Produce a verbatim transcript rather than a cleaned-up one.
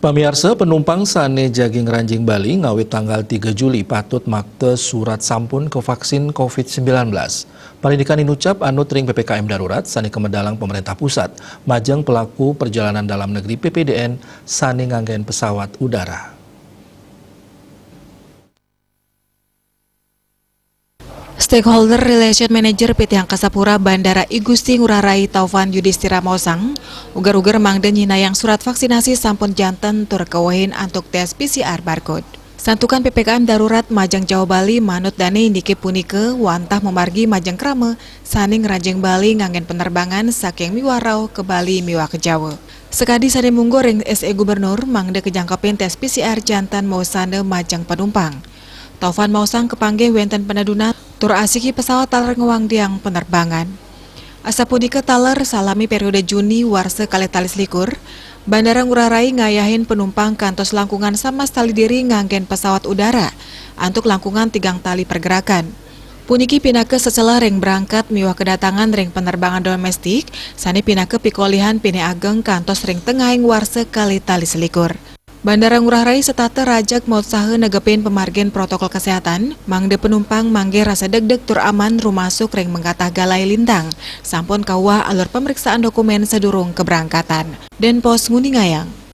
Pamiarsa, penumpang sane jagi ngranjing Bali ngawit tanggal tiga Juli patut makta surat sampun kevaksin covid sembilan belas. Parindikan inucap anut ring P P K M darurat sane kamedalang pemerintah pusat majeng pelaku perjalanan dalam negeri, P P D N, sane nganggen pesawat udara. Stakeholder Relation Manager P T Angkasa Pura Bandara I Gusti Ngurah Rai, Taufan Yudhistira, maosang, uger-uger mangda nyinayang surat vaksinasi sampun janten tur kawehin antuk tes P C R barcode. Santukan P P K M darurat majeng Jawa Bali manut dane indike punika wantah mamargi majeng krama sane ngranjing Bali nganggen penerbangan saking miwah rauh ke Bali miwah ke Jawa. Sakadi sane mungguh ring S E Gubernur mangda kajangkepin tes P C R janten mausana majeng penumpang. Taufan maosang kapanggih wenten panedunan tur asiki pesawat taler ngwangdiang penerbangan. Asapunika taler salami periode Juni warsa kalih tali selikur, Bandara Ngurah Rai ngayahin penumpang kantos langkungan samas tali diri nganggen pesawat udara antuk langkungan tigang tali pergerakan. Puniki pinaka seselah ring berangkat miwah kedatangan ring penerbangan domestik sane pinaka pikolihan pinih ageng kantos ring tengahing warsa kalih tali selikur. Bandara Ngurah Rai setata rajeg mautsaha negepin pamargin protokol kesehatan, mangda penumpang manggih rasa degdeg tur aman rumasuk ring mengkatah galai lintang, sampun kauwah alur pemeriksaan dokumen sadurung keberangkatan. Denpos nguningayang.